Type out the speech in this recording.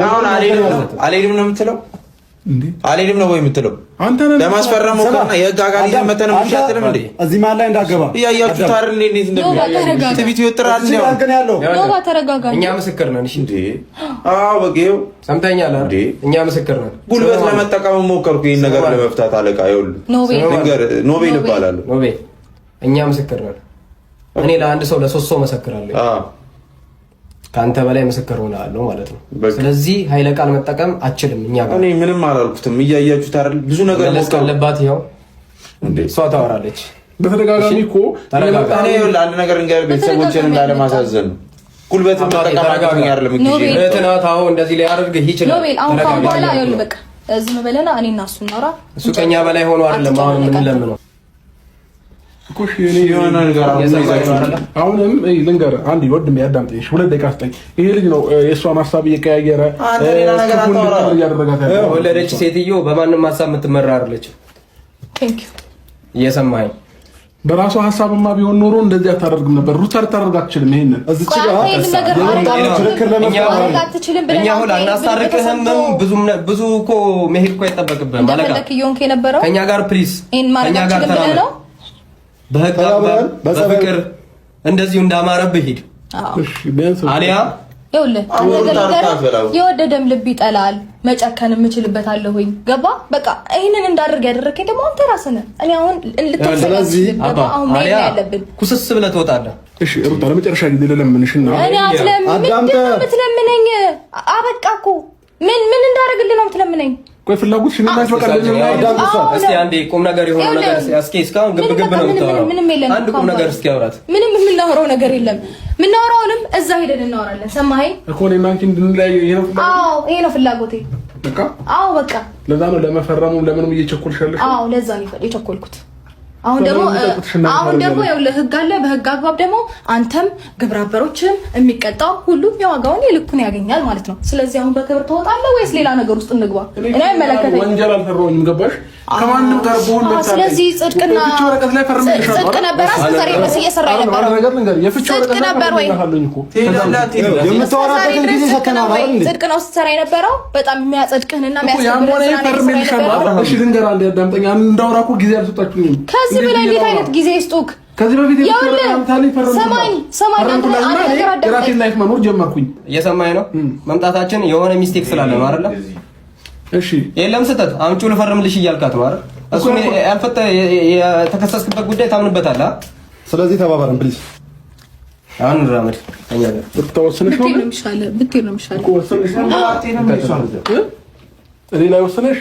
አሁን አልሄድም ነው የምትለው? አልሄድም ነው ወይ የምትለው? ለማስፈረም ሞከርና የህግ አካል ይዘህ መተህ ነው የምትሻትልም እንዴ? እዚህ መሀል ላይ እንዳገባ እያያችሁት አይደል? እንዴት እንደሚያ ትዕቢት ይወጥራል። ኖባ ተረጋጋ። እኛ ምስክር ነን። እሺ እንዴ? አዎ በቃ ይኸው ሰምተኛል አይደል? እኛ ምስክር ነን። ጉልበት ለመጠቀም ሞከርኩ ይሄን ነገር ለመፍታት። አለቃ ይኸውልህ፣ ልንገርህ፣ ኖቤል እባላለሁ። ኖቤል፣ እኛ ምስክር ነን። እኔ ለአንድ ሰው ለሶስት ሰው መሰክራለሁ። ከአንተ በላይ ምስክር ሆናለሁ ማለት ነው። ስለዚህ ኃይለ ቃል መጠቀም አችልም። እኛ ጋር እኔ ምንም አላልኩትም። እያያችሁት አይደል? ብዙ ነገር መለስ ካለባት ይኸው እሷ ታወራለች። በተደጋጋሚ እኮ እኔ ይኸውልህ አንድ ነገር እንገር፣ ቤተሰቦችን እንዳለማሳዘን ነው። ጉልበት መጠቀም አቅቶኝ አይደለም። እህትህ ናት። አዎ እንደዚህ ሊያደርግህ ይችላል። ኖቤል አሁን ካሁን በኋላ ይኸውልህ በቃ ዝም በለና እኔና እሱ እናውራ። እሱ ከኛ በላይ ሆኖ አይደለም አሁን የምንለምነው አሁንም ልንገርህ፣ አንድ ወንድሜ አዳምጠኝ፣ 2 ደቂቃ ስጠኝ። ይሄ ልጅ ነው የእሷን ሀሳብ እየቀያየረ እያደረጋት ያለው። ወለደች ሴትዮ በማንም ሀሳብ የምትመራ አይደለችም። እየሰማኸኝ? በራሷ ሀሳብማ ቢሆን ኖሮ እንደዚህ አታደርግም ነበር። ሩታ ልታደርግ አትችልም። ይሄንን እኛ አሁን አናስታርቅህም። ብዙ እኮ መሄድ እኮ አይጠበቅብህም። ከእኛ ጋር please፣ ከእኛ ጋር ተራመድ በህግ አግባብ በፍቅር እንደዚሁ እንዳማረብህ ሂድ። አሊያ የወደደም ልብ ይጠላል። መጨከን የምችልበታለሁኝ። ገባ በቃ ይህንን እንዳደርግ ያደረግከኝ ደግሞ አንተ ራስህ ነህ። እኔ አሁን አሁን መሄድ ያለብን ኩስስ ብለህ ትወጣለህ። እሺ ሩታ፣ ለመጨረሻ ጊዜ ልለምንሽ እና እኔ አትለምን። ምንድን ነው የምትለምነኝ? አበቃ እኮ ምን ምን እንዳደርግልህ ነው የምትለምነኝ? ቆይ ፍላጎትሽ እና በቃ እስኪ አንዴ ቁም ነገር የሆነ ነገር እስኪ እስካሁን ግብ ግብ ነው የምታወራው። አንድ ቁም ነገር እስኪ አውራት። ምንም የምናወራው ነገር የለም። የምናወራውንም እዛ ሄደን እናወራለን። ሰማኸኝ እኮ እኔና አንቺ እንድንለያይ ይሄ ነው ፍላጎቴ። አዎ ይሄ ነው ፍላጎቴ። በቃ አዎ በቃ ለዛ ነው ለመፈረሙ ለምንም እየቸኮልሽ ያለሽው። አዎ ለዛ ነው የቸኮልኩት። አሁን ደግሞ አሁን ደግሞ ይኸውልህ ህግ አለ። በህግ አግባብ ደግሞ አንተም ግብረ አበሮችም የሚቀጣው ሁሉም የዋጋውን የልኩን ያገኛል ማለት ነው። ስለዚህ አሁን በክብር ትወጣለህ ወይስ ሌላ ነገር ውስጥ እንግባ? እኔ አይመለከተኝም። ወንጀል አልሰራሁኝም። ገባሽ? ከማንም ጋር በሆን ስለዚህ ጽድቅና ጽድቅ ነበር እስከ ዛሬ ድረስ እየሰራ የነበረው ጽድቅ ነበር ወይ? ጽድቅ ነው ስትሰራ የነበረው በጣም የሚያጸድቅህንና የሚያስከብርህን ስራ ነው። እሺ ልንገርህ፣ አንዴ አዳምጠኝ። እንዳወራ እኮ ጊዜ አልሰጣችሁኝም። ከዚህ በላይ እንዴት አይነት ጊዜ ይስጡክ? ከዚህ በፊት ሰማኝ ሰማኝ፣ አንተ አንድ ነገር አዳምጠኝ። የራሴን life መኖር ጀመርኩኝ። እየሰማኸኝ ነው? መምጣታችን የሆነ mistake ስላለ ነው አይደለ? እሺ የለም ስህተት አምጪው ልፈርምልሽ እያልካት ነው አይደል? እሱ ያልፈተ የተከሰስክበት ጉዳይ ታምንበታለህ። ስለዚህ ተባበረን please። አሁን እንራመድ ከእኛ ጋር ተወሰነሽ ነው ብትሄድ ነው የሚሻለው። እኔ ላይ ወሰነሽ።